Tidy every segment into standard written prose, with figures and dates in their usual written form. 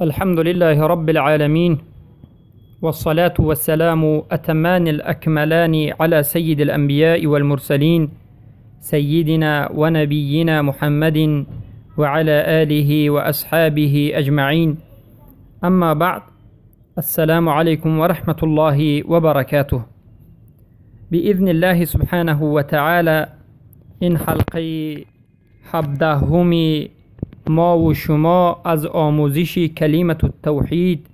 الحمد لله رب العالمين، والصلاة والسلام أتمان الأكملان على سيد الأنبياء والمرسلين، سيدنا ونبينا محمد وعلى آله وأصحابه أجمعين. أما بعد، السلام عليكم ورحمة الله وبركاته. بإذن الله سبحانه وتعالى این حلقه 17 ما و شما از آموزش کلمة التوحید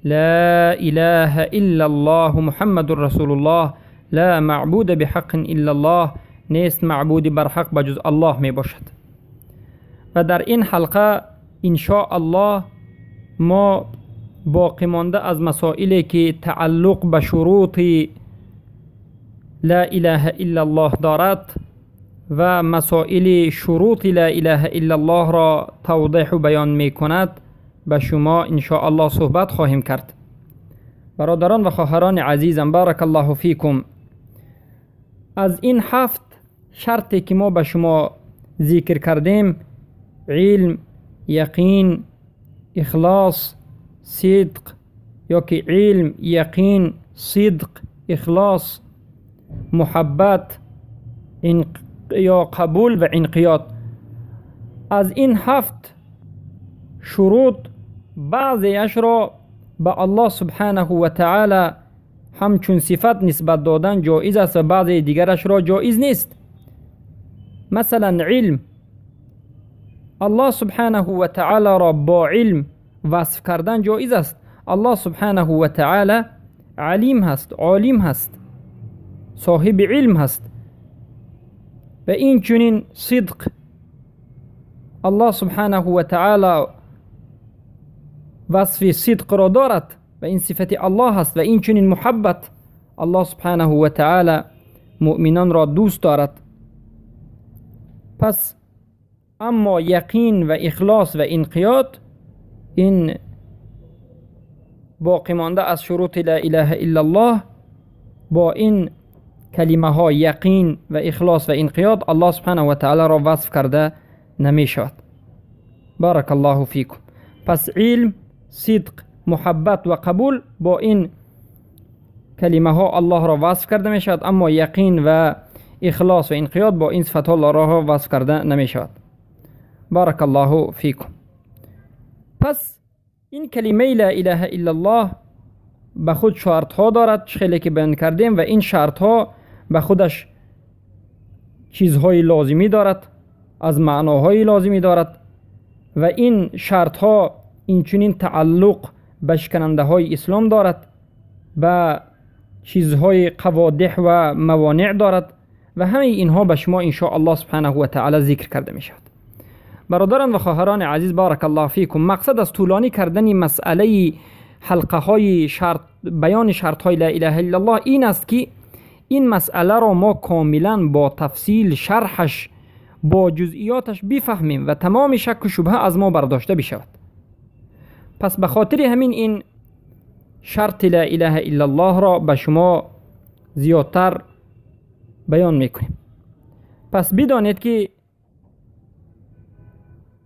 لا اله الا الله محمد رسول الله لا معبود بحق الا الله، نیست معبود برحق بجز الله می باشد. و در این حلقه ان شاء الله ما باقی مانده از مسائلی که تعلق به شروط لا اله الا الله دارد و مسائل شروط لا اله الا الله را توضیح و بیان می کند به شما ان شاء الله صحبت خواهیم کرد. برادران و خواهران عزیزم، بارک الله فیکم، از این 7 شرطی که ما به شما ذکر کردیم، علم، یقین، اخلاص، صدق، یا که علم، یقین، صدق، اخلاص، محبت، یا قبول و انقیاد، از این 7 شروط بعضیش را به الله سبحانه و تعالی همچون صفت نسبت دادن جایز است و بعضی دیگرش را جایز نیست. مثلا علم، الله سبحانه و تعالی را با علم وصف کردن جایز است. الله سبحانه و تعالی علیم هست، عالم هست، صاحب علم هست. و این چنین صدق، الله سبحانه و تعالی وصف صدق را دارد و این صفت الله است. و این چنین محبت، الله سبحانه و تعالی مؤمنان را دوست دارد. پس اما یقین و اخلاص و انقیاد، این باقی مانده از شروط لا اله الا الله، با این کلمه ها یقین و اخلاص و انقیاد الله سبحانه و تعالی را وصف کرده نمی شود. بارک الله فیکم. پس علم، صدق، محبت و قبول با این کلمه ها الله را وصف کرده می شود، اما یقین و اخلاص و انقیاد با این صفت ها الله را وصف کرده نمی شود. بارک الله فیکم. پس این کلمه لا اله الا الله به خود شرط ها دارد، خیلی که بیان کردیم، و این شرط ها به خودش چیزهای لازمی دارد، از معناهای لازمی دارد، و این شرط ها این چنین تعلق به شکننده های اسلام دارد، به چیزهای قوادح و موانع دارد، و همه اینها به شما ان شاء الله سبحانه و تعالی ذکر کرده می شود. برادران و خواهران عزیز، بارک الله فیکم، مقصد از طولانی کردن مسئله حلقه های شرط، بیان شرط های لا اله الا الله این است که این مسئله را ما کاملا با تفصیل شرحش با جزئیاتش بفهمیم و تمام شک و شبهه از ما برداشته بشود. پس به خاطر همین این شرط لا اله الا الله را به شما زیادتر بیان میکنیم. پس بدانید که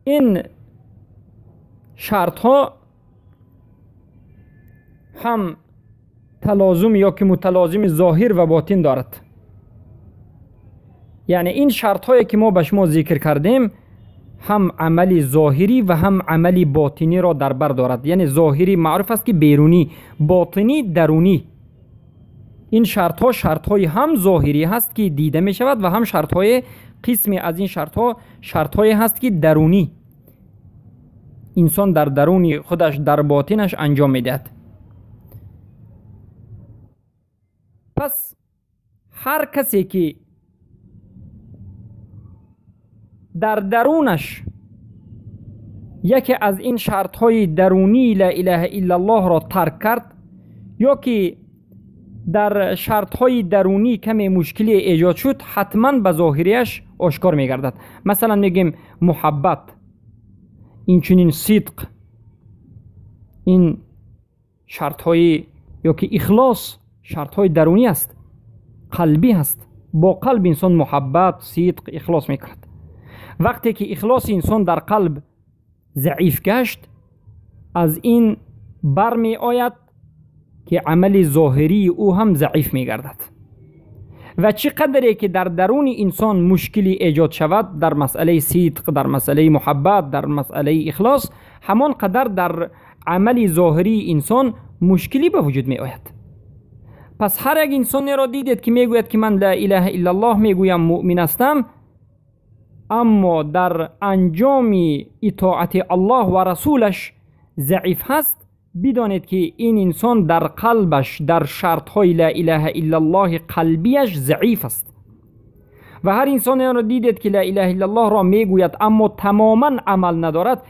این شرط ها هم تلازم یا که متلازم ظاهر و باطن دارد. یعنی این شرط هایی که ما به شما ذکر کردیم هم عمل ظاهری و هم عمل باطنی را در بر دارد. یعنی ظاهری معروف است که بیرونی، باطنی درونی. این شرط ها شرط های هم ظاهری هست که دیده می شود و هم شرط های قسمی از این شرط ها شرط های هست که درونی، انسان در درونی خودش در باطنش انجام می دهد. پس هر کسی که در درونش یکی از این شرط های درونی لا اله الا الله را ترک کرد، یا که در شرط های درونی کمی مشکلی ایجاد شد، حتما به ظاهریش آشکار می گردد. مثلا میگیم محبت، این چنین صدق، این شرط های یا که اخلاص شرط های درونی است، قلبی است. با قلب انسان محبت، صدق، اخلاص میکند. وقتی که اخلاص انسان در قلب ضعیف گشت، از این برمی آید که عمل ظاهری او هم ضعیف می گردد. و چه قدری که در درون انسان مشکلی ایجاد شود در مسئله صدق، در مسئله محبت، در مسئله اخلاص، همان قدر در عمل ظاهری انسان مشکلی به وجود می آید. پس هر یک انسانی را دیدید که میگوید که من لا اله الا الله میگویم، مؤمن هستم، اما در انجام اطاعت الله و رسولش ضعیف هست، بدانید که این انسان در قلبش، در شرطهای لا اله الا الله قلبیش ضعیف است. و هر انسانی را دیدید که لا اله الا الله را میگوید اما تماما عمل ندارد،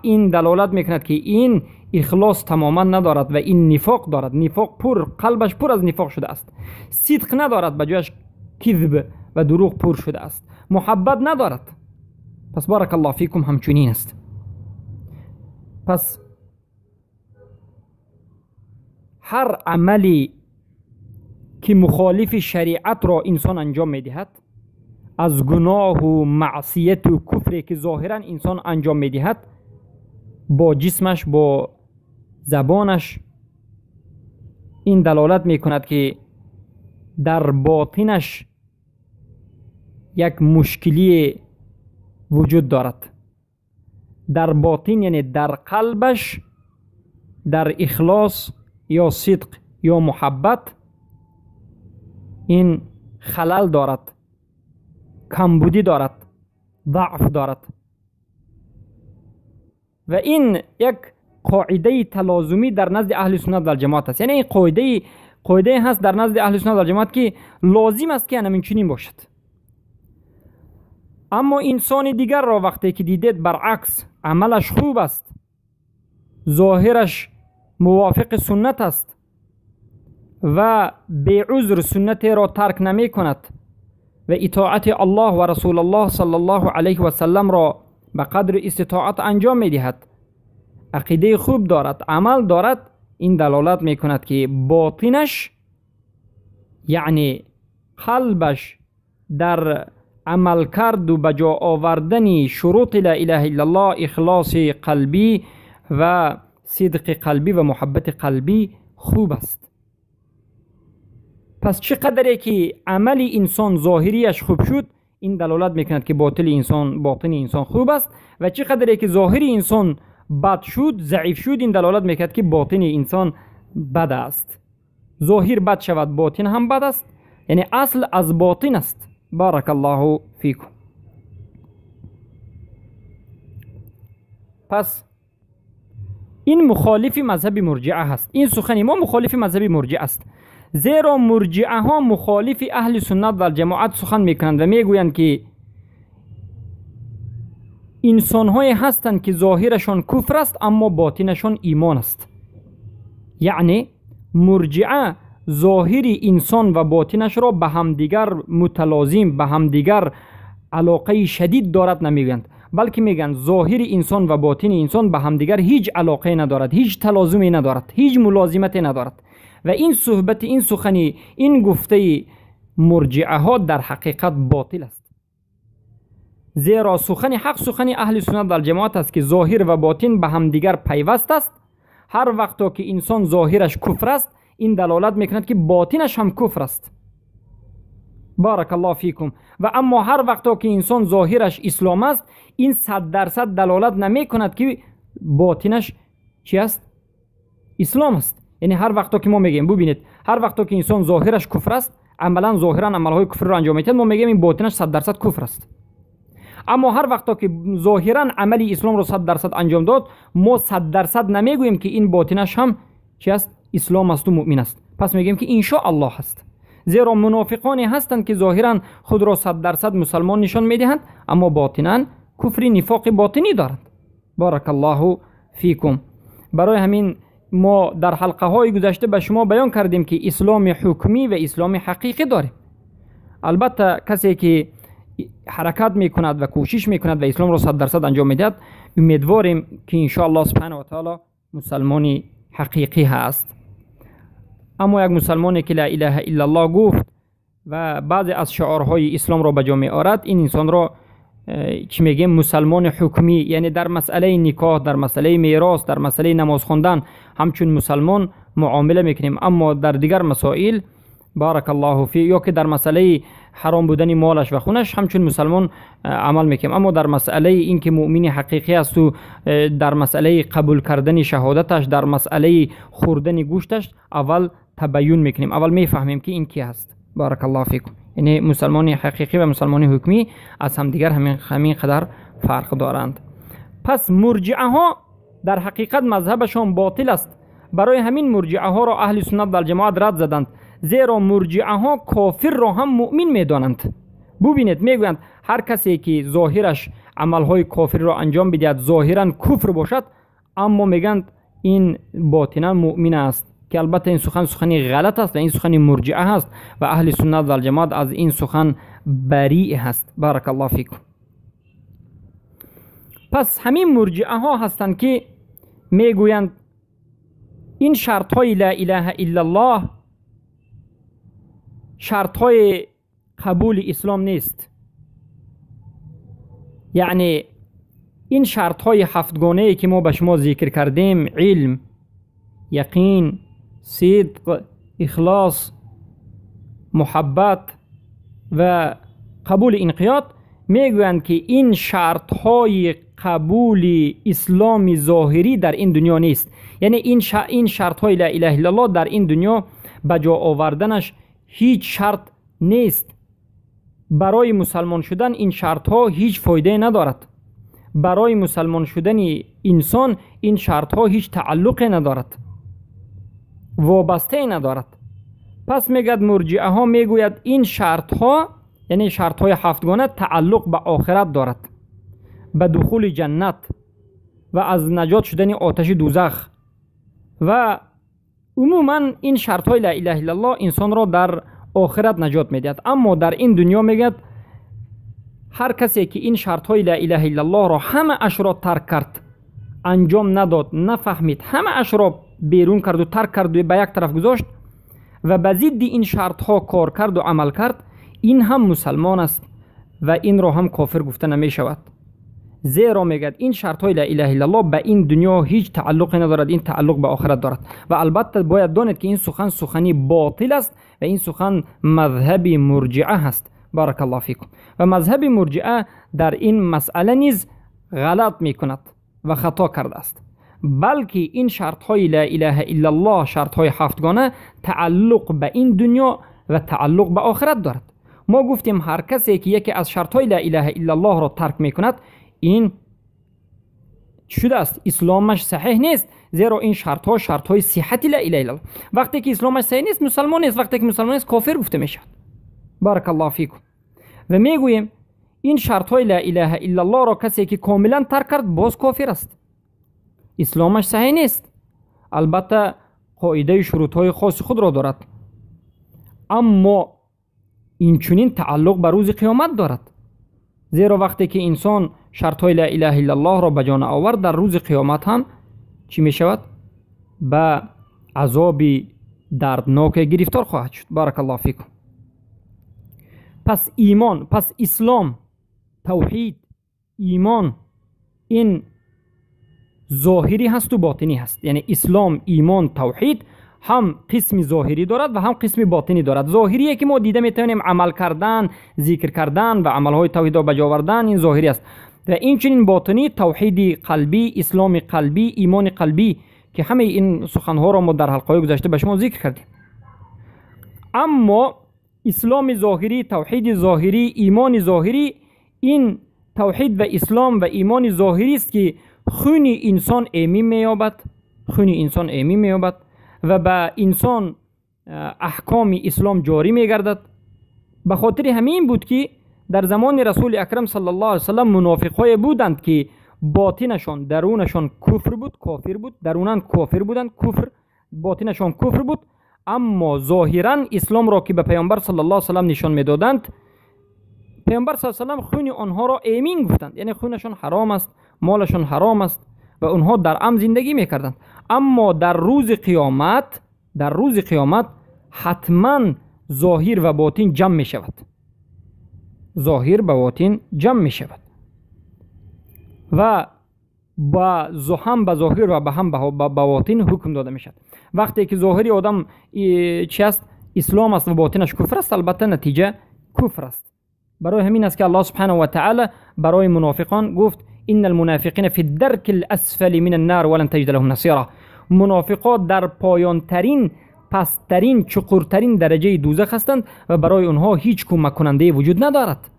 این دلالت میکند که این اخلاص تماما ندارد و این نفاق دارد. نفاق پر، قلبش پر از نفاق شده است. صدق ندارد، به جایش کذب و دروغ پر شده است. محبت ندارد. پس بارک الله فیکم همچنین است. پس هر عملی که مخالف شریعت را انسان انجام میدهد، از گناه و معصیت و کفری که ظاهرا انسان انجام میدهد، با جسمش، با زبانش، این دلالت میکند که در باطنش یک مشکلی وجود دارد. در باطن یعنی در قلبش، در اخلاص یا صدق یا محبت این خلل دارد، کمبودی دارد، ضعف دارد. و این یک قاعده تلازمی در نزد اهل سنت و الجماعت است. یعنی این قاعده هست در نزد اهل سنت و الجماعت که لازم است که همین چنین باشد. اما انسان دیگر را وقتی که دیدید برعکس، عملش خوب است، ظاهرش موافق سنت است و بی عذر سنت را ترک نمی کند و اطاعت الله و رسول الله صلی الله علیه و سلم را به قدر استطاعت انجام می دهد، عقیده خوب دارد، عمل دارد، این دلالت می کند که باطنش یعنی قلبش در عمل کرد و بجا آوردن شروط لا اله الا الله، اخلاص قلبی و صدق قلبی و محبت قلبی خوب است. پس چقدری که عمل انسان ظاهریش خوب شد، این دلالت میکند که باطن انسان خوب است، و چقدری که ظاهری انسان بد شد، ضعیف شد، این دلالت میکند که باطن انسان بد است. ظاهر بد شود، باطن هم بد است، یعنی اصل از باطن است. بارک الله فیکم. پس این مخالف مذهب مرجعه هست. این سخن ما مخالف مذهب مرجعه است، زیرا مرجعه ها مخالف اهل سنت و الجماعت سخن میکنند و میگویند که انسان های هستند که ظاهرشان کفر است اما باطنشان ایمان است. یعنی مرجعه ظاهر انسان و باطنش را به همدیگر متلازم، به همدیگر علاقه شدید دارد نمیگویند، بلکه میگن ظاهر انسان و باطن انسان به همدیگر هیچ علاقه ندارد، هیچ تلازمی ندارد، هیچ ملازمتی ندارد. و این صحبت، این سخنی، این گفته مرجعه ها در حقیقت باطل است، زیرا سخن حق سخن اهل سنت و الجماعت است که ظاهر و باطن به همدیگر پیوست است. هر وقتا که انسان ظاهرش کفر است، این دلالت میکند که باطنش هم کفر است. بارک الله فیکم. و اما هر وقتا که انسان ظاهرش اسلام است، این 100% دلالت نمی کند که باطنش چی است؟ اسلام است. یعنی هر وقتا که ما میگیم، ببینید، هر وقتا که انسان ظاهرش کفر است، عملا ظاهرا عملهای کفر را انجام میدهد، ما میگیم این باطنش 100% کفر است. اما هر وقتا که ظاهرا عمل اسلام رو 100% انجام داد، ما 100% نمیگوییم که این باطنش هم چی است؟ اسلام است و مؤمن است. پس میگیم که انشاء الله هست، زیرا منافقانی هستند که ظاهرا خود را 100% مسلمان نشان میدهند اما باطنا کفر نفاق باطنی دارند. بارک الله فیکم. برای همین ما در حلقه های گذشته به شما بیان کردیم که اسلام حکمی و اسلام حقیقی داریم. البته کسی که حرکت میکند و کوشش میکند و اسلام را 100% انجام میدهد، امیدواریم که انشاءالله سبحانه و تعالی مسلمانی حقیقی هست. اما یک مسلمانی که لا اله الا الله گفت و بعضی از شعارهای اسلام را به جا می آورد، این انسان را чӣ мегӯем, мусалмони ҳукмӣ, яъне дар масъалаи никоҳ, дар масъалаи мерос, дар масъалаи намоз хондан ҳамчун мусалмон муомила мекунем. Аммо дар дигар масоил, барак аллоҳу фи, ё ки дар масъалаи ҳаром будани молаш ва хунаш ҳамчун мусалмон амал мекунем. Аммо дар масъалаи ин ки муъмини ҳақиқӣ асту, дар масъалаи қабул кардани шаҳодаташ, дар масъалаи хӯрдани гӯшташ аввал табаюн мекунем, аввал мефаҳмем, ки ин ки ҳаст. Барак аллоҳу фикум. Яъне мусалмони ҳақиқӣ ва мусалмони ҳукмӣ аз ҳамдигар ҳамин қадар фарқ доранд. Пас мурҷиаҳо дар ҳақиқат мазҳабашон ботил аст. Барои ҳамин мурҷиаҳоро аҳли суннат валҷамоат рад заданд, зеро мурҷиаҳо кофирро ҳам муъмин медонанд. Бубинед, мегӯянд, ҳар касе ки зоҳираш амалҳои кофирро анҷом бидиҳад, зоҳиран куфр бошад, аммо мегӯянд, ин ботинан муъмин аст, ки албатта ин сухан сухани ғалат аст ва ин сухани мурҷиа ҳаст ва аҳли суннат валҷамоат аз ин сухан бариъ ҳаст. Барак аллоҳ фикум. Пас ҳамин мурҷиаҳо ҳастанд, ки мегӯянд, ин шартҳои ла илаҳа иллаллоҳ шартҳои қабули ислом нест. Яъне ин шартҳои ҳафтгонае, ки мо ба шумо зикр кардем, илм, яқин, сидқ, ихлос, муҳаббат ва қабули инқиёд, мегӯянд, ки ин шартҳои қабули исломи зоҳирӣ дар ин дунё нест. Яъне ин шартҳои ла илаҳа иллаллоҳ дар ин дунё ба ҷо оварданаш ҳеҷ шарт нест. Барои мусалмон шудан ин шартҳо ҳеҷ фоидае надорад. Барои мусалмон шудани инсон ин шартҳо ҳеҷ тааллуқе надорад, вобастае надорад. Пас мегӯяд, мурҷиаҳо мегӯяд, ин шартҳо, яъне шартҳои ҳафтгона, тааллуқ ба охират дорад, ба духули ҷаннат ва аз наҷот шудани оташи дузах. Ва умуман ин шартҳои ла илаҳа иллаллоҳ инсонро дар охират наҷот медиҳад. Аммо дар ин дунё, мегӯяд, ҳар касе ки ин шартҳои ла илаҳа иллаллоҳро ҳамаашро тарк кард, анҷом надод, нафаҳмид, ҳамаашро берун карду тарк карду ба як тараф гузошт ва ба зидди ин шартҳо кор карду амал кард, ин ҳам мусалмон аст ва инро ҳам кофир гуфта намешавад. Зеро, мегӯяд, ин шартҳои ла илаҳа иллаллоҳ ба ин дунё ҳеҷ тааллуқе надорад, ин тааллуқ ба охират дорад. Ва албатта бояд донед, ки ин сухан сухани ботил аст ва ин сухан мазҳаби мурҷиа ҳаст. Барак аллоҳ фикум. Ва мазҳаби мурҷиа дар ин масъала низ ғалат мекунад ва хато кардааст, балки ин шартҳои ла илаҳа иллаллоҳ, шартҳои ҳафтгона, тааллуқ ба ин дунё ва тааллуқ ба охират дорад. Мо гуфтем, ҳар касе ки яке аз шартҳои ла илаҳа иллаллоҳро тарк мекунад, ин чӣ шудааст? Исломаш саҳеҳ нест, зеро ин шартҳо шартҳои сиҳати ла илаҳа иллаллоҳ. Вақте ки исломаш саҳеҳ нест, мусалмон нест. Вақте ки мусалмон нест, кофир гуфта мешавад. Барак аллоҳу фикум. Ва мегӯем, ин шартҳои ла илаҳа иллаллоҳро касе ки комилан тарк кард, боз кофир аст, исломаш саҳеҳ нест. Албатта, қоидаи шурутҳои хоси худро дорад, аммо инчунин тааллуқ ба рӯзи қиёмат дорад, зеро вақте ки инсон шартҳои ла илаҳа иллаллоҳро ба ҷо наовард, дар рӯзи қиёмат ҳам чӣ мешавад? Ба азоби дардноке гирифтор хоҳад шуд. Барак аллоҳу фикум. Пас имон, пас ислом, тавҳид, имон ин зоҳирӣ ҳасту ботинӣ ҳаст. Яъне ислом, имон, тавҳид ҳам қисми зоҳирӣ дорад ва ҳам қисми ботинӣ дорад. Зоҳирие, ки мо дида метавонем, амал кардан, зикр кардан ва амалҳои тавҳидро ба ҷо овардан, ин зоҳирӣ аст. Ва инчунин ботинӣ, тавҳиди қалбӣ, исломи қалбӣ, имони қалбӣ, ки ҳамаи ин суханҳоро мо дар ҳалқаҳои гузашта ба шумо зикр кардем. Аммо исломи зоҳирӣ, тавҳиди зоҳирӣ, имони зоҳирӣ, ин тавҳид ва ислом ва имони зоҳирист, ки хуни инсон эмин меёбад, хуни инсон эмин меёбад ва ба инсон аҳкоми ислом ҷорӣ мегардад. Ба хотири ҳамин буд, ки дар замони Расули Акрам саллаллоҳу алайҳи васаллам мунофиқҳое буданд, ки ботинашон, дарунашон куфр буд, кофир буд, дарунан кофир буданд, куфр, ботинашон куфр буд, аммо зоҳиран исломро ки ба Паёмбар саллаллоҳу алайҳи васаллам нишон медоданд, Паёмбар саллаллоҳу алайҳи васаллам хуни онҳоро эмин гуфтанд, яъне хунашон ҳаром аст, молашон ҳаром аст ва онҳо дар амн зиндагӣ мекарданд. Аммо дар рӯзи қиёмат, дар рӯзи қиёмат ҳатман зоҳир ва ботин ҷамъ мешавад, зоҳир ба ботин ҷамъ мешавад. و با هم به ظاهر و به هم به باطن حکم داده میشد. وقتی که ظاهری آدم چی است؟ اسلام است و باطنش کفر است، البته نتیجه کفر است. برای همین است که الله سبحانه و تعالی برای منافقان گفت ان المنافقین فی الدرک الاسفل من النار ولن تجد لهم نصیرا. منافقان در پایان ترین، پسترین، چقورترین درجه دوزخ هستند و برای آنها هیچ کمک کننده وجود ندارد.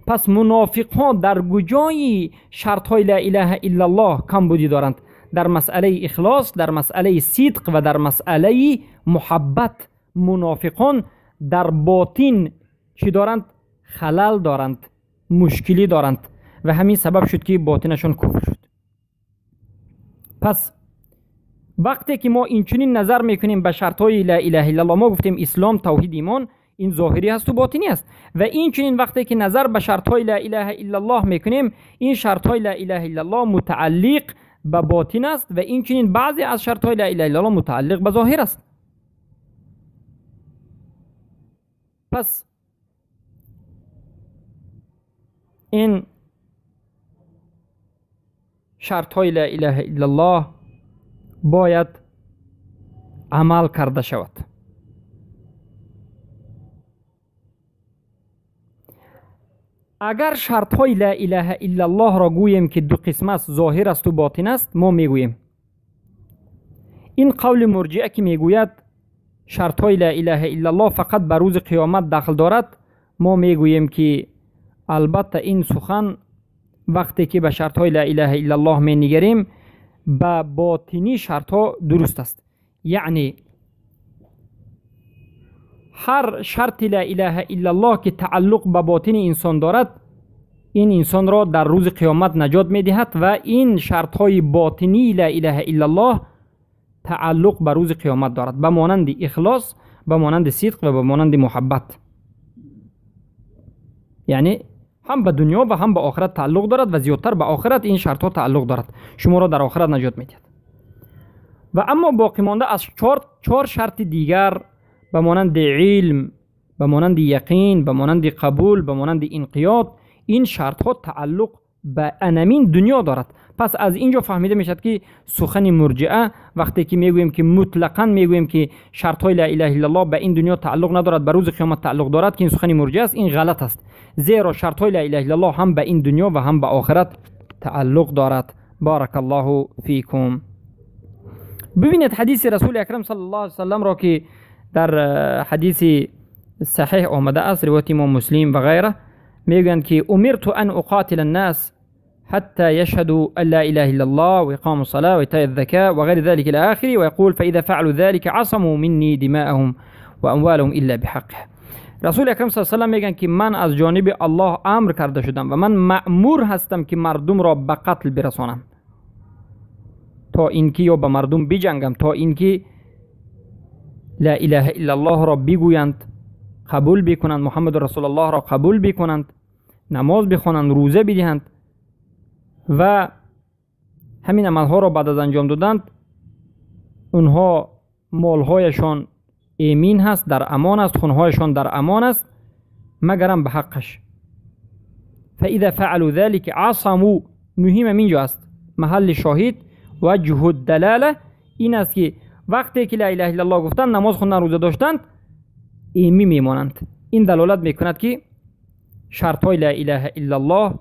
پس منافق ها در کجای شرط های لا اله الا الله کمبودی دارند؟ در مسئله اخلاص، در مسئله صدق و در مسئله محبت. منافقان در باطن چی دارند؟ خلل دارند، مشکلی دارند و همین سبب شد که باطنشون کفر شد. پس وقتی که ما اینچنین نظر میکنیم به شرط های لا اله الا الله، ما گفتیم اسلام، توحید، ایمان، این ظاهری هست و باطنی است. و این چنین وقتی که نظر به شرط های لا اله الا الله میکنیم، این شرط های لا اله الا الله متعلق به باطن است و این چنین بعضی از شرط های لا اله الا الله متعلق به ظاهر است. پس این شرط های لا اله الا الله باید عمل کرده شود. اگر شرط های لا اله الا الله را گوییم که دو قسم است، ظاهر است و باطن است، ما میگوییم این قول مرجئه که میگوید شرط های لا اله الا الله فقط به روز قیامت دخل دارد، ما میگوییم که البته این سخن وقتی که به شرط های لا اله الا الله می نگریم به باطنی شرط ها درست است. یعنی هر شرط لا اله الا الله که تعلق به باطن انسان دارد، این انسان را در روز قیامت نجات میدهد و این شرط های باطنی لا اله الا الله تعلق به روز قیامت دارد، به مانند اخلاص، به مانند صدق و به مانند محبت. یعنی هم به دنیا و هم به آخرت تعلق دارد و زیادتر به آخرت این شرط ها تعلق دارد، شما را در آخرت نجات میدهد. و اما باقی مانده از چهار شرط دیگر به مانند علم، به مانند یقین، به مانند قبول، به مانند انقیاد، این شرط ها تعلق به انمین دنیا دارد. پس از اینجا فهمیده میشد که سخن مرجئه وقتی که میگوییم که مطلقاً میگوییم که شرط های لا اله الا الله به این دنیا تعلق ندارد، به روز قیامت تعلق دارد، که این سخن مرجئه است، این غلط است. زیرا شرط های لا اله الا الله هم به این دنیا و هم به آخرت تعلق دارد. بارک الله فیکم. ببینید حدیث رسول اکرم صلی الله علیه وسلم را که در حدیث صحیح آمده است، روایت امام مسلم و غیره، میگویند که امرت ان اقاتل الناس حتى يشهدوا أن لا إله إلا الله وإقام الصلاة وإيتاء الزكاة وغير ذلك إلى آخره، ويقول فإذا فعلوا ذلك عصموا مني دماءهم وأموالهم إلا بحقه. رسول اکرم صلی الله علیه و سلم میگن که من از جانب الله امر کرده شدم و من مأمور هستم که مردم را به قتل برسانم، تا اینکه یا به مردم بجنگم، تا اینکه لا اله الا الله را بگویند، قبول بکنند، محمد رسول الله را قبول بکنند، نماز بخوانند، روزه بدهند و همین عملها را بعد از انجام دادند اونها مالهایشان ایمین هست، در امان است، خونهایشان در امان است، مگرم به حقش. فاذا فعلوا ذلك عصموا، مهم اینجا است، محل شاهد وجه الدلاله این است که وقتی که لا اله الا الله گفتند، نماز خوندن، روزه داشتند، ایمی میمانند. این دلالت میکند که شرط های لا اله الا الله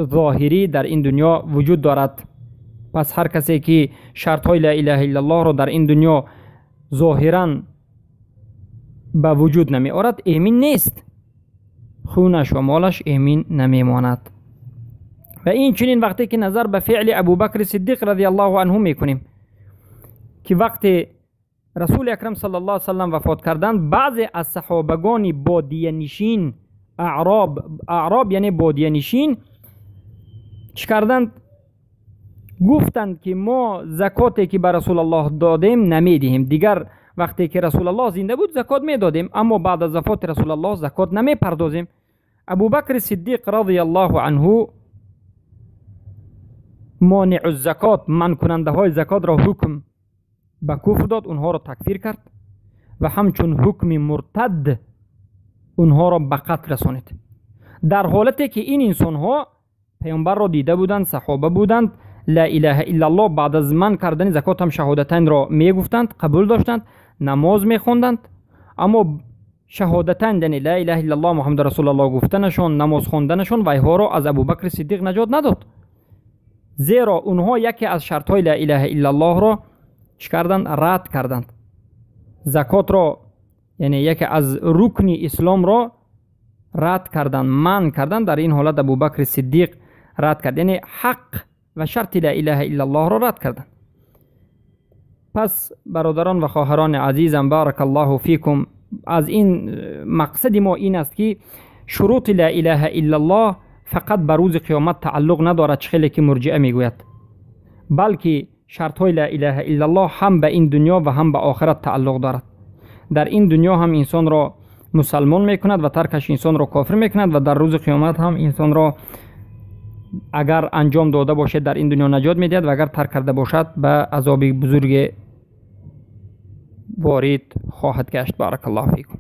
ظاهری در این دنیا وجود دارد. پس هر کسی که شرط های لا اله الا الله را در این دنیا ظاهرا به وجود نمی آورد، ایمین نیست، خونش و مالش ایمین نمی ماند. و این چنین وقتی که نظر به فعل ابوبکر صدیق رضی الله عنه میکنیم که وقتی رسول اکرم صلی الله علیه وسلم وفات کردند، بعضی از صحابگان بادیه نشین، اعراب یعنی بادیه نشین، چی کردند؟ گفتند که ما زکاتی که به رسول الله دادیم نمیدهیم. دیگر وقتی که رسول الله زنده بود زکات میدادیم، اما بعد از وفات رسول الله زکات نمیپردازیم. ابوبکر صدیق رضی الله عنه مانع الزکات، من کننده های زکات را حکم به کفر داد، اونها را تکفیر کرد و همچون حکم مرتد اونها را به قتل رسانید، در حالتی که این انسان ها پیامبر را دیده بودند، صحابه بودند، لا اله الا الله بعد از من کردن زکات هم شهادتین را میگفتند، قبول داشتند، نماز میخواندند، اما شهادتین یعنی لا اله الا الله محمد رسول الله گفتنشان، نماز خواندنشان ویها را از ابوبکر صدیق نجات نداد، زیرا اونها یکی از شرط های لا اله الا الله را چی کردند؟ رد کردند. زکات را یعنی یکی از رکن اسلام را رد کردند، منع کردند. در این حالت ابوبکر صدیق رد کرد، یعنی حق و شرط لا اله الا الله را رد کردند. پس برادران و خواهران عزیزم، بارک الله فیکم، از این مقصد ما این است که شروط لا اله الا الله فقط به روز قیامت تعلق ندارد چه که مرجئه میگوید، بلکه شرط های لا اله الا الله هم به این دنیا و هم به آخرت تعلق دارد. در این دنیا هم انسان را مسلمان میکند و ترکش انسان را کافر میکند و در روز قیامت هم انسان را اگر انجام داده باشد در این دنیا نجات میدهد و اگر ترک کرده باشد به عذاب بزرگ وارد خواهد گشت. بارک الله فیکم.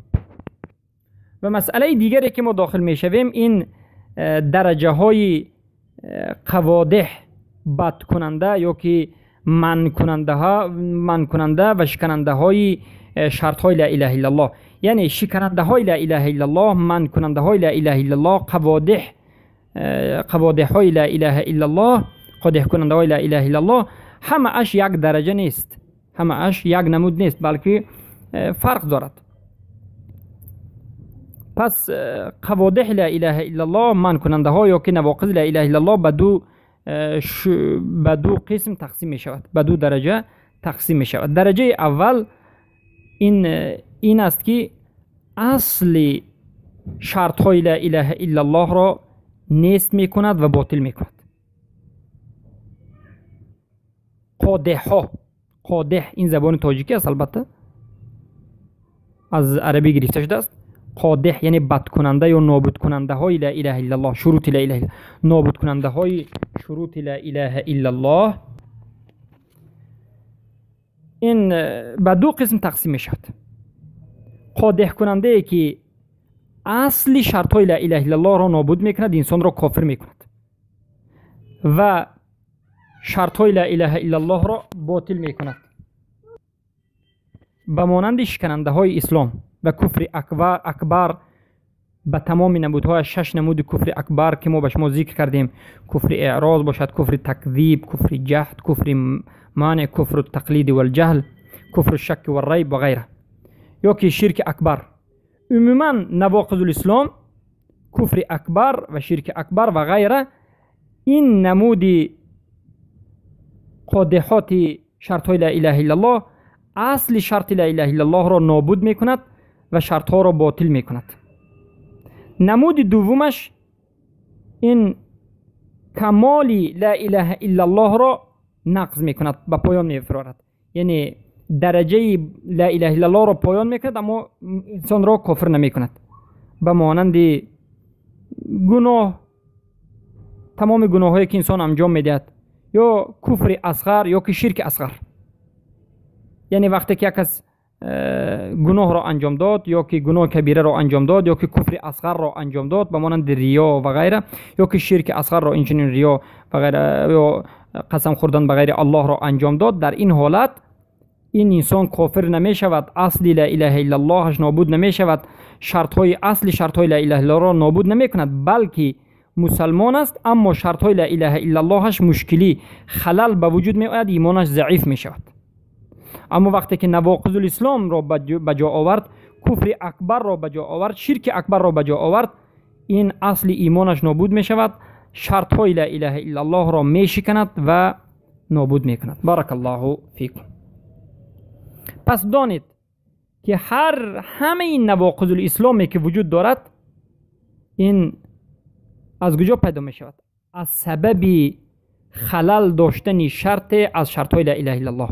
و مسئله دیگری که ما داخل میشویم این درجه های قوادح بد کننده یا که من کننده و شکننده های شرط های لا اله الا الله، یعنی شکننده های لا اله الا الله، من کننده های لا اله الا الله، قوادح های لا اله الا الله، قادح کننده های لا اله الا الله، همه اش یک درجه نیست، همه اش یک نمود نیست، بلکه فرق دارد. پس قوادح لا اله الا الله، من کننده ها یا که نواقض لا اله الا الله به دو قسم تقسیم می شود، به دو درجه تقسیم می شود. درجه اول این است که اصل شرط های لا اله الا الله را نیست می کند و باطل می کند. قادح ها، قادح این زبان تاجیکی است، البته از عربی گرفته شده است. قادح یعنی بد کننده یا نابود کننده های لا اله الا الله، شروط لا اله الا، نابود کننده های شروط لا اله الا الله، این به دو قسم تقسیم می شود. قادح کننده ای که اصل شرط های لا اله الا الله را نابود میکند، انسان را کافر میکند و شرط های لا اله الا الله را باطل میکند، به مانند شکننده های اسلام و کفر اکبر به تمام نمودهای شش نمود کفر اکبر که ما به شما ذکر کردیم، کفر اعراض باشد، کفر تکذیب، کفر جهد، کفر مانع، کفر التقلید والجهل، کفر الشک والریب و غیره، یا که شرک اکبر. عموما نواقض الاسلام، کفر اکبر و شرک اکبر و غیره، این نمود قادحات شرط های لا اله الا الله اصل شرط لا اله الا الله را نابود میکند و شرط ها را باطل میکند. نمود دومش این کمال لا اله الا الله را نقض میکند، به پایان میفرارد، یعنی درجه لا اله الا الله را پایان میکند اما انسان را کافر نمیکند. به مانند گناه، تمام گناهایی که انسان انجام میدهد، یا کفر اصغر یا که شرک اصغر، یعنی وقتی که یک کس گناه را انجام داد یا که گناه کبیره را انجام داد یا که کفر اصغر را انجام داد به مانند ریا و غیره، یا که شرک اصغر را اینچنین ریا و غیره یا قسم خوردن به غیر الله را انجام داد، در این حالت این انسان کافر نمی شود، اصل لا اله الا اللهش نابود نمی شود، شرط های اصل شرط های لا اله الا الله را نابود نمی کند، بلکه مسلمان است اما شرط های لا اله الا اللهش مشکلی خلل به وجود می آید، ایمانش ضعیف می شود. اما وقتی که نواقض الاسلام را به جا آورد، کفر اکبر را به جا آورد، شرک اکبر را به جا آورد، این اصل ایمانش نابود می شود، شرط های لا اله الا الله را می شکند و نابود می کند. بارک الله فیکم. پس دانید که همه این نواقض الاسلامی که وجود دارد این از کجا پیدا می شود؟ از سبب خلل داشتن شرط از شرط های لا اله الا الله.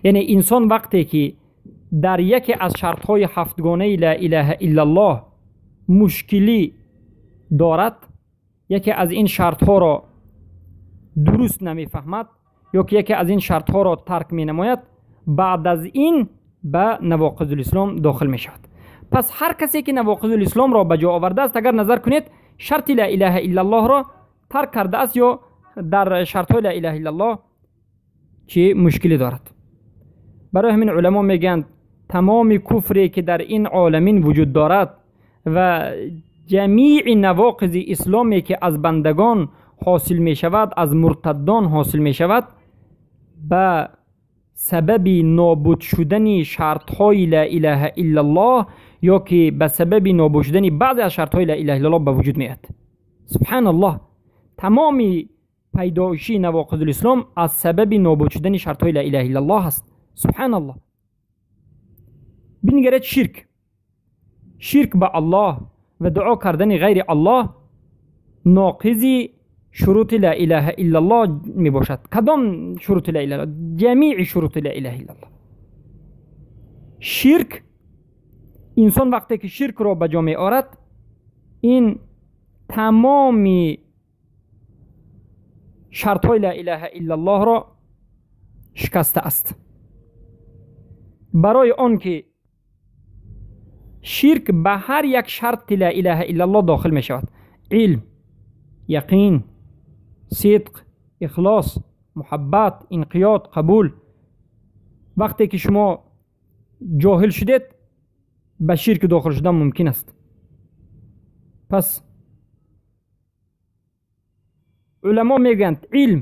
یعنی انسان وقتی که در یکی از شرط های هفتگانه لا اله الا الله مشکلی دارد، یکی از این شرط ها را درست نمیفهمد یا که یکی از این شرط ها را ترک می نماید، بعد از این به نواقض الاسلام داخل می شود. پس هر کسی که نواقض الاسلام را به جا آورده است، اگر نظر کنید شرط لا اله الا الله را тарк карда аст ё дар шартҳои ла илаҳа иллаллоҳ чӣ мушкилӣ дорад. Барои ҳамин уламо мегӯянд тамоми куфре ки дар ин оламин вуҷуд дорад ва ҷамии навоқизи исломе ки аз бандагон ҳосил мешавад, аз муртаддон ҳосил мешавад, ба сабаби нобуд шудани шартҳои ла илаҳа иллаллоҳ ё ки ба сабаби нобуд шудани баъзе аз шартҳои ла илаҳа иллаллоҳ ба вуҷуд меояд. Субҳаналлоҳ, тамоми пайдоиши навоқизулислом аз сабаби нобуд шудани шартҳои ла илаҳа иллаллоҳ аст. Субҳаналлоҳ. Бингаред ширк. Ширк ба Аллоҳ ва дуо кардани ғайри Аллоҳ ноқизи шурути ла илаҳа иллаллоҳ мебошад. Кадом шурути ла илаҳа? Ҷамии шурути ла илаҳа иллаллоҳ. Ширк, инсон вақте ки ширкро ба ҷо меорад, ин тамоми шартҳои ла илаҳа иллаллоҳро шикаста аст. Барои он ки ширк ба ҳар як шарти ла илаҳа иллаллоҳ дохил мешавад: илм, яқин, сидқ, ихлос, муҳаббат, инқиёд, қабул. Вақте ки шумо ҷоҳил шудед, ба ширк дохил шудан мумкин аст. Пас уламо мегӯянд илм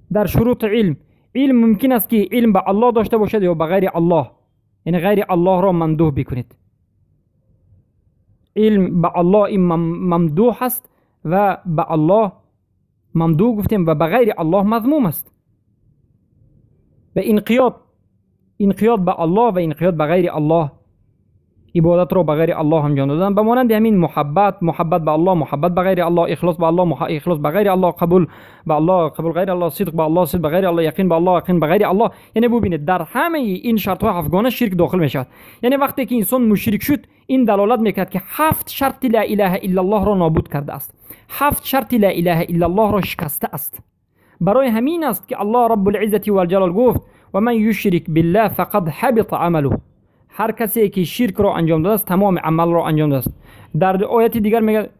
дар шурути илм, илм мумкин аст ки илм ба Аллоҳ дошта бошад ё ба ғайри Аллоҳ, яъне ғайри Аллоҳро мамдуҳ бикунед. Илм ба Аллоҳ ин мамдуҳ аст ва ба Аллоҳ мамдуҳ гуфтем ва ба ғайри Аллоҳ мазмум аст. Ва инқиёд, инқиёд ба Аллоҳ ва инқиёд ба ғайри Аллоҳ, ибодатро ба ғайри Аллоҳ анҷом додан, ба монанди ҳамин муҳаббат, муҳаббат ба Аллоҳ, муҳаббат ба ғайри Аллоҳ, ихлос ба Аллоҳ, ихлос ба ғайри Аллоҳ, қабул ба Аллоҳ, қабул ғайри Аллоҳ, сидқ ба Аллоҳ, сидқ ба ғайри Аллоҳ, яқин ба Аллоҳ, яқин ба ғайри Аллоҳ. Яъне бубинед, дар ҳамаи ин шартҳои ҳафтгона ширк дохил мешавад. Яъне вақте ки инсон мушрик шуд, ин далолат мекунад ки ҳафт шарти ла илаҳа иллаллоҳро нобуд кардааст, ҳафт шарти ла илаҳа иллаллоҳро шикаста аст. Барои ҳамин аст ки Аллоҳ раббулиззати валҷалол гуфт: ва ман юшрик биллаҳ фақад ҳабита амалуҳ. Ҳар касе ки ширкро анҷом додааст, тамоми амалро анҷом додааст. Дар ояти дигар мегӯяд: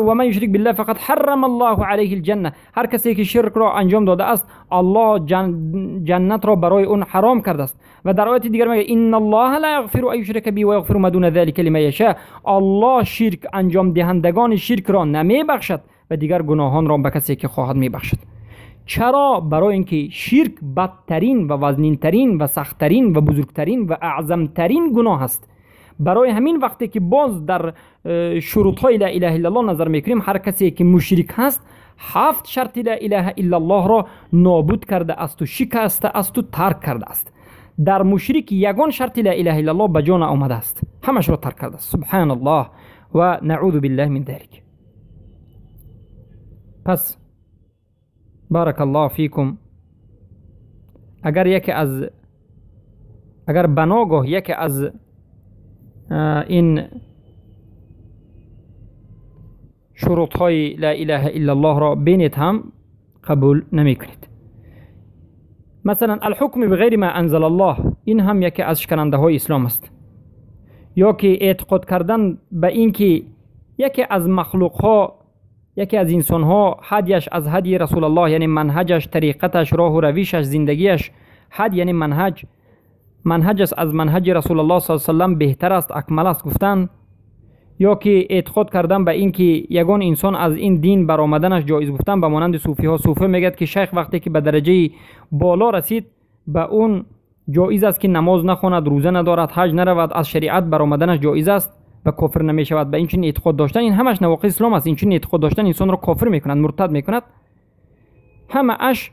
ва ман юшрик биллаҳ фақад ҳаррама Аллоҳу алайҳи алҷанна. Ҳар касе ки ширкро анҷом додааст, Аллоҳ ҷаннатро барои он ҳаром кардааст. Ва дар ояти дигар мегӯяд: инна Аллоҳа ла яғфиру ан юшрака биҳи ва яғфиру ма дуна залика лиман яша. Аллоҳ ширк анҷомдиҳандагони ширкро намебахшад ва дигар гуноҳонро ба касе ки хоҳад мебахшад. Чаро? Барои ин ки ширк бадтарин ва вазнинтарин ва сахттарин ва бузургтарин ва аъзамтарин гуноҳ аст. Барои ҳамин вақте ки боз дар шурутҳои ла илаҳа иллаллоҳ назар мекунем, ҳар касе ки мушрик ҳаст, ҳафт шарти ла илаҳа иллаллоҳро нобуд карда асту шикаста асту тарк карда аст. Дар мушрик ягон шарти ла илаҳа иллаллоҳ ба ҷо наомадааст, ҳамашро тарк кардааст. Субҳаналлоҳ ва наъузу биллаҳ мин залик. Пас баракаллоҳу фикум, агар яке аз агар баногоҳ яке аз ин шурутҳои ла илаҳа иллаллоҳро бинед ҳам қабул намекунед. Масалан, алҳукми биғайри ма анзалаллоҳ, ин ҳам яке аз шиканандаҳои ислом аст. Ё ки эътиқод кардан ба ин ки яке аз махлуқҳо, яке аз инсонҳо ҳадяш аз ҳадйи расулаллоҳ, яъне манҳаҷаш, тариқаташ, роҳу равишаш, зиндагиаш, ҳад яъне манҳаҷ, манҳаҷаш аз манҳаҷи расулаллоҳ саллаллоҳу алайҳи васаллам беҳтар аст, акмал аст гуфтан. Ё ки эътиқод кардан ба ин ки ягон инсон аз ин дин баромаданаш ҷоиз гуфтан, ба монанди суфиҳо. Суфӣ мегӯяд ки шайх вақте ки ба дараҷаи боло расид, ба он ҷоиз аст ки намоз нахонад, рӯза надорад, ҳаҷ наравад, аз шариат баромаданаш ҷоиз аст ва кофир намешавад. Ба ин чунин эътиқод доштан, ин ҳамаш навоқизи ислом аст. Ин чунин эътиқод доштан инсонро кофир мекунад, муртад мекунад. Ҳамааш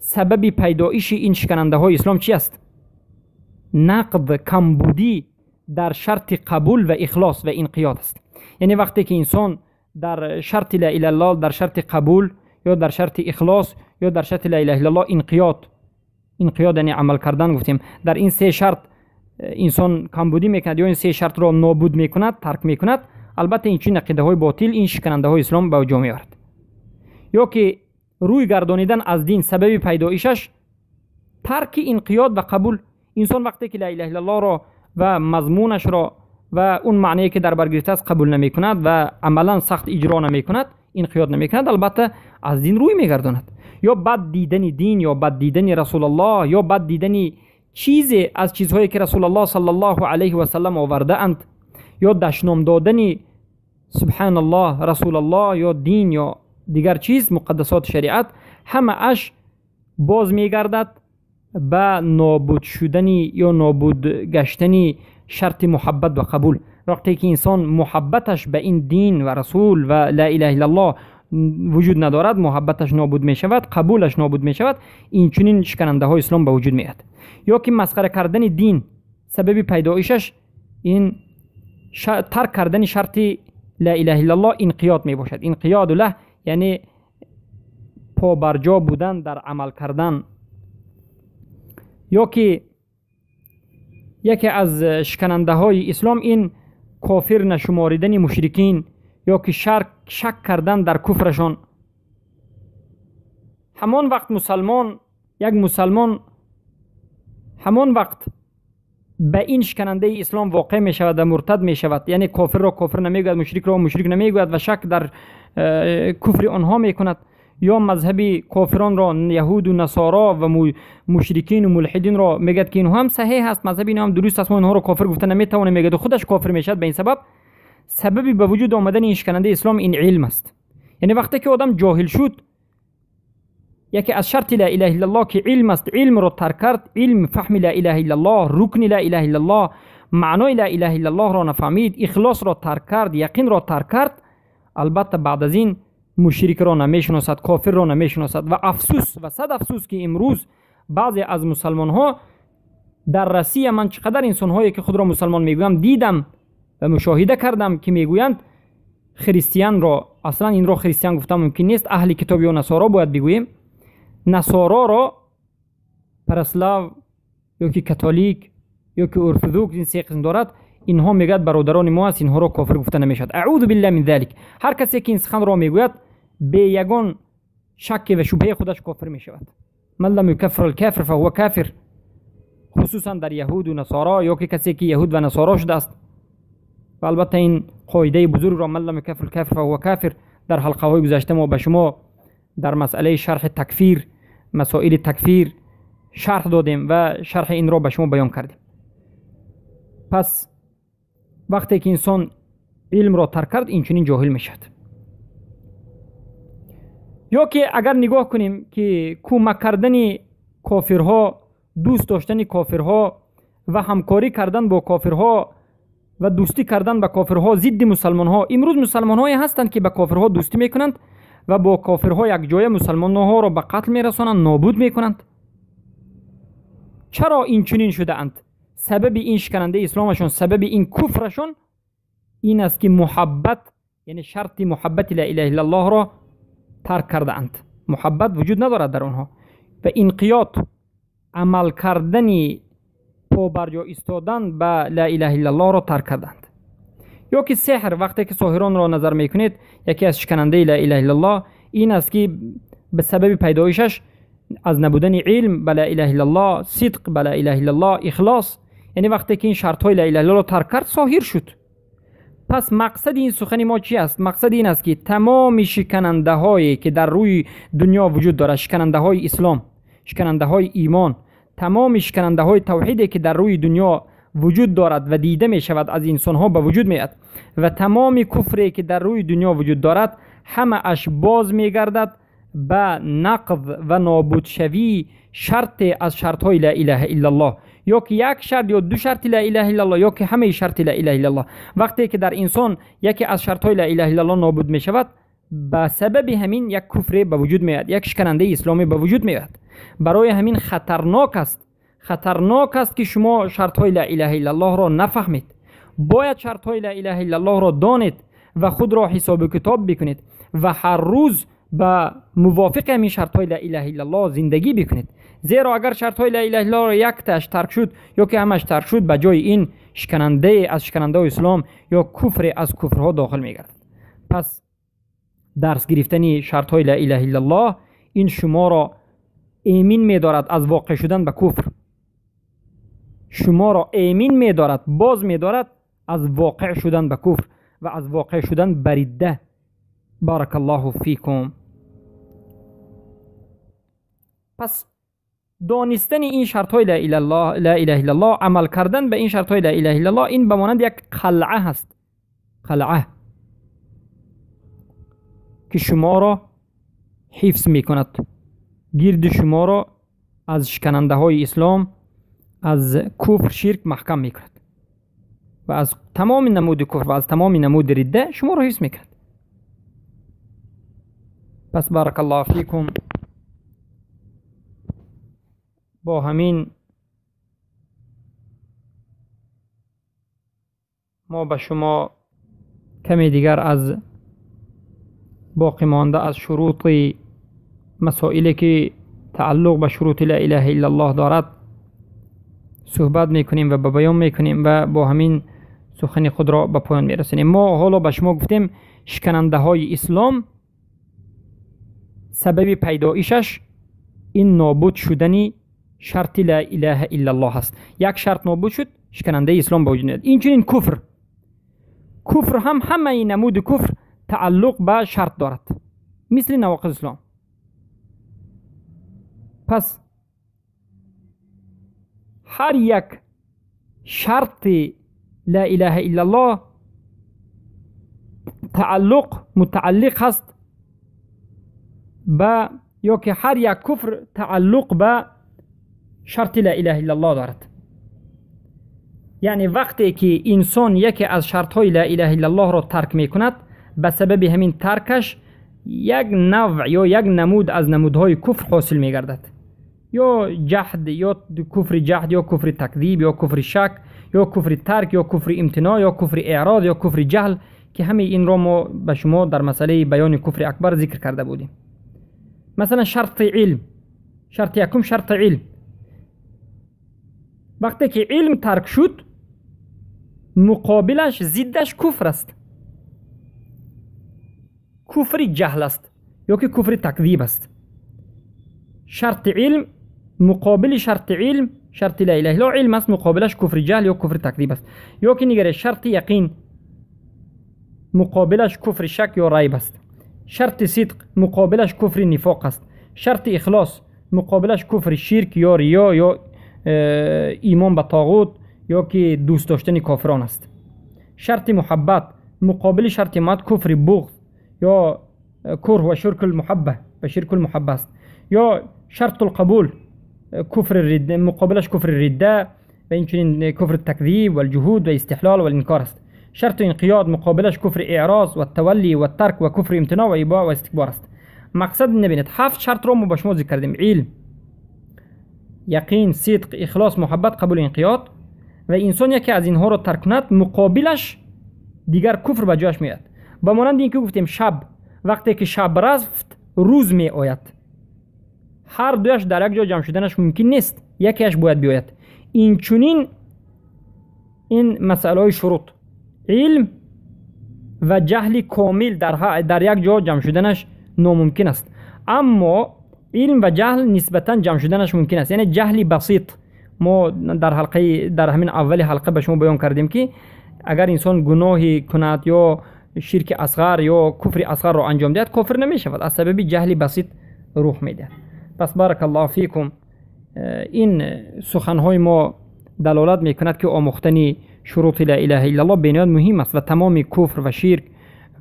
сабаби пайдоиши ин шиканандаҳои ислом чи аст? Нақд, камбудӣ дар шарти қабул ва ихлос ва инқиёд аст. Яъне вақте ки инсон дар шарти ла илаҳа иллаллоҳ, дар шарти қабул ё дар шарти ихлос ё дар шарти ла илаҳа иллаллоҳ инқиёд, инқиёд яъне амал кардан гуфтем, дар ин се шарт инсон камбудӣ мекунад ё ин се шартро нобуд мекунад, тарк мекунад, албатта ин чунин ақидаҳои ботил, ин шиканандаҳои ислом ба ҷо меорад. Ё ки рӯй гардонидан аз дин сабаби пайдоишаш тарки инқиёд ва қабул. Инсон вақте ки ла илаҳа иллаллоҳро ва мазмунашро ва он маънае ки дар бар гирифтааст қабул намекунад ва амалан сахт иҷро намекунад, инқиёд намекунад, албатта аз дин рӯй мегардонад. Ё бад дидани дин, ё бад дидани Расулаллоҳ, ё бад дидани чизе аз чизҳое ки Расулаллоҳ саллаллоҳу алайҳи васаллам овардаанд, ё дашном додани субҳаналлоҳ, Расулаллоҳ ё дин ё дигар чиз, муқаддасоти шариат, ҳамааш боз мегардад ба нобуд шудани ё нобуд гаштани шарти муҳаббат ва қабул. Вақте ки инсон муҳаббаташ ба ин дин ва расул ва ла илаҳа иллаллоҳ вуҷуд надорад, муҳаббаташ нобуд мешавад, қабулаш нобуд мешавад, инчунин шиканандаҳои ислом ба вуҷуд меояд. Ё ки масхара кардани дин, сабаби пайдоишаш ин тарк кардани шарти ла илаҳа иллаллоҳ инқиёд мебошад. Инқиёду лаҳ яъне побарҷо будан дар амал кардан. Ё ки яке аз шиканандаҳои ислом ин кофир нашуморидани мушрикин, ё ки шак кардан дар куфрашон. Ҳамон вақт мусалмон, як мусалмон ҳамон вақт ба ин шиканандаи ислом воқеъ мешавад ва муртад мешавад, яъне кофирро кофир намегӯяд, мушрикро мушрик намегӯяд ва шак дар куфри онҳо мекунад, ё мазҳаби кофиронро, яҳуду насоро ва мушрикину мулҳидинро мегӯяд ки инҳо ҳам саҳеҳ аст, мазҳаби инҳо ҳам дуруст аст, мо инҳоро кофир гуфта наметавонем, мегӯяд худаш кофир мешавад. Ба ин сабаб сабаби ба вуҷуд омадани ин шиканандаи ислом ин илм аст. Яъне вақте ки одам ҷоҳил шуд, яке аз шарти ла илаҳа иллаллоҳ ки илм аст, илмро тарк кард, илм фаҳми ла илаҳа иллаллоҳ, рукни ла илаҳа иллаллоҳ, маънои ла илаҳа иллаллоҳро нафаҳмид, ихлосро тарк кард, яқинро тарк кард, албатта баъд аз ин мушрикро намешиносад, кофирро намешиносад. Ва афсӯс ва сад афсӯс ки имрӯз баъзе аз мусалмонҳо дар Россия, ман чӣ қадар инсонҳое ки худро мусалмон мегӯям дидам ва мушоҳида кардам ки мегӯянд христианро, аслан инро христиан гуфта мумкин нест, аҳли китоб ё насоро бояд бигӯем, насороро православ ё ки католик ё ки ортодокс, ин се қисм дорад, инҳо мегӯяд бародарони мо аст, инҳоро кофир гуфта намешавад. Аъузу биллаҳ мин залик. Ҳар касе ки ин суханро мегӯяд бе ягон шакке ва шубҳаи худаш кофир мешавад. Ман лам юкаффир алкофир фаҳува кофир. Хусусан дар яҳуду насоро ё ки касе ки яҳуд ва насоро шудааст. Ва албатта ин қоидаи бузургро ман лам юкаффир алкофир фаҳува кофир дар ҳалқаҳои гузашта мо ба шумо дар масъалаи шарҳи такфир, масоили такфир шарҳ додем ва шарҳи инро ба шумо баён кардем. Пас вақте ки инсон илмро тарк кард, инчунин ҷоҳил мешавад. Ё ки агар нигоҳ кунем ки кӯмак кардани кофирҳо, дӯст доштани кофирҳо ва ҳамкорӣ кардан бо кофирҳо ва дӯстӣ кардан ба кофирҳо зидди мусалмонҳо. Имрӯз мусалмонҳое ҳастанд ки ба кофирҳо дӯстӣ мекунанд ва бо кофирҳо якҷоя мусалмонҳоро ба қатл мерасонанд, нобуд мекунанд. Чаро инчунин шудаанд? Сабаби ин шиканандаи исломашон, сабаби ин куфрашон ин аст ки муҳаббат, яъне шарти муҳаббати ла илаҳа иллаллоҳро тарк кардаанд. Муҳаббат вуҷуд надорад дар онҳо ва инқиёд, амал кардани побарҷо истодан ба ла илаҳа иллаллоҳро тарк кардаанд. Ё ки сеҳр, вақте ки соҳиронро назар мекунед, яке аз шиканандаи ла илаҳа иллаллоҳ ин аст ки ба сабаби пайдоишаш аз набудани илм ба ла илаҳа иллаллоҳ, сидқ ба ла илаҳа иллаллоҳ, ихлос, яъне вақте ки ин шартҳои ла илаҳа иллаллоҳро тарк кард, соҳир шуд. Пас мақсади ин сухани мо чи аст? Мақсади ин аст ки тамоми шиканандаҳое ки дар рӯи дунё вуҷуд дорад, шиканандаҳои ислом, шиканандаҳои имон, тамоми шиканандаҳои тавҳиде ки дар рӯи дунё вуҷуд дорад ва дида мешавад, аз инсонҳо ба вуҷуд меояд ва тамоми куфре ки дар рӯи дунё вуҷуд дорад, ҳамааш боз мегардад ба нақз ва нобудшавии шарте аз шартҳои ла илаҳа иллаллоҳ, ё ки як шарт ё ду шарти ла илаҳа иллаллоҳ, ё ки ҳамаи шарти ла илаҳа иллаллоҳ. Вақте ки дар инсон яке аз шартҳои ла илаҳа иллаллоҳ нобуд мешавад, ба сабаби ҳамин як куфре ба вуҷуд меояд, як шиканандаи исломӣ ба вуҷуд меояд. Барои ҳамин хатарнок аст, хатарнок аст ки шумо шартҳои ла илаҳа иллаллоҳро нафаҳмед. Бояд шартҳои ла илаҳа иллаллоҳро донед ва худро ҳисобу китоб бикунед ва ҳар рӯз ба мувофиқи ҳамин шартҳои ла илаҳа иллаллоҳ зиндагӣ бикунед. Зеро агар шартҳои ла илаҳа иллаллоҳро яктааш тарк шуд ё ки ҳамаш тарк шуд, ба ҷои ин шиканандае аз шиканандаҳои ислом ё куфре аз куфрҳо дохил мегардад. Пас дарс гирифтани шартҳои ла илаҳа иллаллоҳ ин шуморо эмин медорад аз воқеъ шудан ба куфр, шуморо эмин медорад, боз медорад аз воқеъ шудан ба куфр ва аз воқеъ шудан ба ридда. بارک الله فیکم. پس دانستن این شرط های لا اله الا الله، عمل کردن به این شرط های لا اله الا الله، این به مانند یک قلعه هست، قلعه که شما را حفظ میکند، گرد شما را از شکننده های اسلام، از کفر، شرک محکم میکند و از تمام نمود کفر و از تمام نمود رده شما را حفظ میکند. پس بارک الله فیکم. با همین ما به شما کمی دیگر از باقی مانده از شروط مسائلی که تعلق به شروط لا اله الا الله دارد صحبت میکنیم و به بیان میکنیم و با همین سخن خود را به پایان میرسانیم. ما حالا به شما گفتیم شکننده های اسلام سبب پیدایشش این نابود شدن شرط لا اله الا الله است. یک شرط نابود شد، شکننده اسلام به وجود میاد. اینچنین کفر، کفر هم همه نمود کفر تعلق به شرط دارد، مثل نواقض اسلام. پس هر یک شرط لا اله الا الله تعلق متعلق هست به، یا که هر یک کفر تعلق به شرط لا اله الا الله دارد. یعنی وقتی که انسان یکی از شرط های لا اله الا الله را ترک میکند، به سبب همین ترکش یک نوع یا یک نمود از نمودهای کفر حاصل میگردد، یا جحد، یا کفر جحد، یا کفر تکذیب، یا کفر شک، یا کفر ترک، یا کفر امتناع، یا کفر اعراض، یا کفر جهل، که همه این را ما به شما در مسئله بیان کفر اکبر ذکر کرده بودیم. مثلا شرط علم، شرط یکم شرط علم، وقتی که علم ترک شد مقابلش ضدش کفر است، کفر جهل است یا که کفر تکذیب است. شرط علم مقابل شرط علم، شرط لا اله الا علم است، مقابلش کفر جهل یا کفر تکذیب است. یا که نگره شرط یقین مقابلش کفر شک یا ریب است. شرط صدق مقابلش کفر نفاق است. شرط اخلاص مقابلش کفر شرک یا ریا یا ایمان به طاغوت یا که دوست داشتن کافران است. شرط محبت مقابل شرط مات کفر بغض یا کره و شرک المحبه و شرک المحبه است. یا شرط القبول کفر الرده مقابلش کفر الرده و اینچنین کفر التکذیب و الجهود و استحلال و الانکار است. شرط انقیاد مقابلش کفر اعراض و التولی و الترک و کفر امتناع و اباء و استکبار است. مقصد نبینید هفت شرط رو ما با شما ذکر کردیم: علم، یقین، صدق، اخلاص، محبت، قبول، انقیاد. و انسان یکی از اینها رو ترک کند مقابلش دیگر کفر به جایش میاد. با مانند اینکه گفتیم شب، وقتی که شب رفت روز می آید، هر دویش در یک جا جمع شدنش ممکن نیست، یکیش باید بیاید. این چنین این مسئله های شروط، علم و جهل کامل در یک جا جمع شدنش ناممکن است، اما علم و جهل نسبتا جمع شدنش ممکن است. یعنی جهل بسیط، ما در حلقه در همین اول حلقه به شما بیان کردیم که اگر انسان گناهی کند یا شرک اصغر یا کفر اصغر را انجام دهد کافر نمی شود، از سبب جهل بسیط روح میده. پس بارک الله فیکم، این سخنهای ما دلالت میکند که آموختن شروط لا اله الا الله بنیاد مهم است و تمام کفر و شرک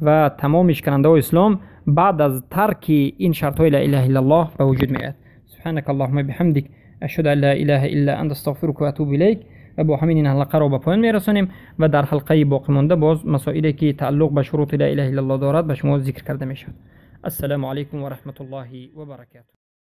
و تمام شکننده های اسلام بعد از ترک این شرط های لا اله الا الله به وجود میآید. سبحانك اللهم بحمدك اشهد ان لا اله الا انت استغفرك و اتوب الیک. و با همین این حلقه را به پایان میرسانیم و در حلقه باقی مانده باز مسائلی که تعلق به شروط لا اله الا الله دارد به شما ذکر کرده میشود. السلام علیکم و رحمت الله و برکاته.